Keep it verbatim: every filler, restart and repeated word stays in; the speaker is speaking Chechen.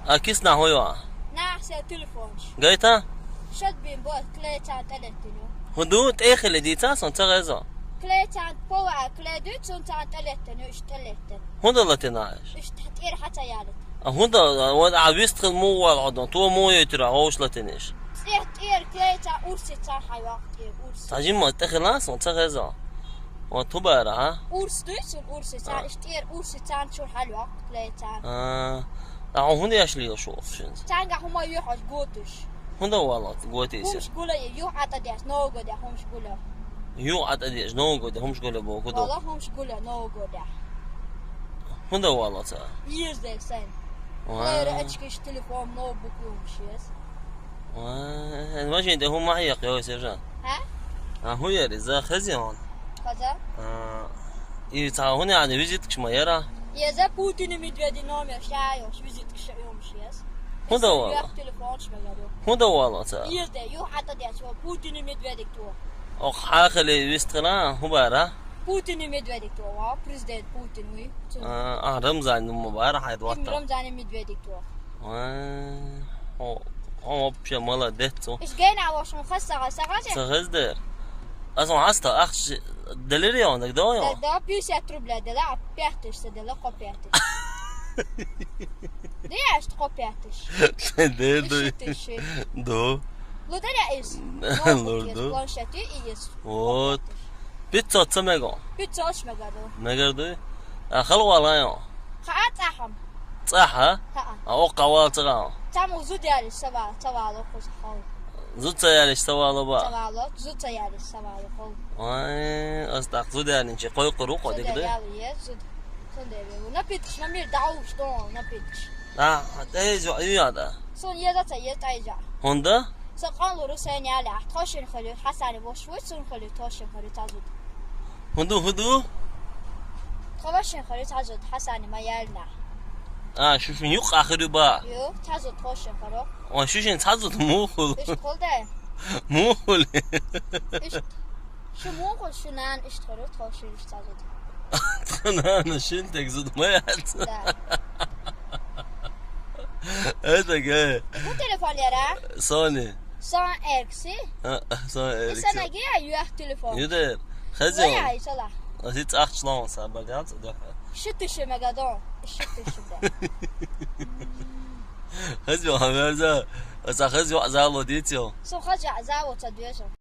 А киса нах хӀун ю? Нах сел телефонаш. Гайта? Шад бин бо клейчан тӀалеттину. ХӀун ду? ТӀехили дийца сон ца гӀезо. Клейчан пова клей ду, цун цан тӀалеттину, иш тӀалеттину. ХӀунда латина иш? Иш тӀера хьаца ялит. А хӀунда, вот а вистхил му вал хӀодон, то му йойтира, ховш латиниш. ЦӀех тӀера клейчан урси цан хьайвах тӀера урси. Ца жимма тӀехила сон ца гӀезо. Вот ту бара, а? Урс дуй цун урси цан, а, иш тӀера урси цан чур хьалвах клейчан. А. А хӀунда яш лига шу шинз? Цанга хӀума юхьаш готуш. ХӀунда вала готисе? ХӀумш гула е, юхь атӀадеш, ногодеш, хӀумш гула. Юхь атӀадеш, ногодеш, хӀумш гула бо, хӀунда? Вала хӀумш гула, ногодеш. ХӀунда вала ца? Езде сен. Ва. Лера очкиш, телефон, ноутбук, юмшес. Ва, машин де хӀума хьех, йо, сержант. Хьа? А хӀун яри, за хазион? Хаза? А, и ца хӀуни ани визиткаш ма яра? Е за Путин и Медведи номер шайош, визиткаш юмшес. ХӀунда вала? Телефонш мегаду. ХӀунда вала ца? Езде, юхь атӀадеш, ва Путин и Медведик ту. Ох, хьахали вистхила, хӀун бара? Путин и Медведик ту, ва президент Путин уй. А, а, Рамзан нума бара, хайд ватта. Рамзан и Медведик ту. Ва, о, о, вообще молодец, о. Иш гейна лошун хасса, сагаже? Сагаз дер. Аз он хаста, ахш, делири он, так да он? Да, да, пятьдесят рублей дала, а пятьдесят дала, ко пятьдесят. Деш, ко пятьдесят. Дер, да. Иши, тиши. Да. Лударя из. Лурду. Планшети и из. Вот. Пятьсот ца мега. Пятьсот мегарду. Мегарду. А хал вала он. Ха, цахам. ЦӀаха? ХӀаъа. А, о, къавал цӀаха. Цаму зуд ялиш сава-, савало хуз хал. Зуд ца ялиш савало ба? Савало, зуд ца ялиш савало хал. Ай, аз так зуд ялинчи, къой къуру, къо дигде? Зуд ял е, зуд. Сон де бе. Напиткш, намир дау, што напиткш. А, тай зо, ю яда. Сон е за ца, е тай за. ХӀунда? Са къанлу русен яля, тхошин хали, Хасани бош, вуй сун хали, тхошин хали, тазуд. ХӀунду, хӀунду? Тховашин хали, тазуд, Хасани ма яльна. А, шушин юкъ ахири ба. Ю, тазуд, тхошин хали. О, шушин тазуд, мухул. Иш холде. Мухул. Иш, шу мухул, шу нан, иш тхору, тхошин, иш тазуд. Тхо нан, шин тек зуд, ма яц. Да. Это гэ. Бу телефон яра? Sony. Сон Эрикси? А, Sony Эрикси. Исана ге юах телефон. Юдер. Хазион. Ай, сала. Аси цахч лаун са багац да. Шитиши мегадон. Шитиши да. Хазион хамерза. Аса хазион зало дитио. Со хазион зало ца дуэсо.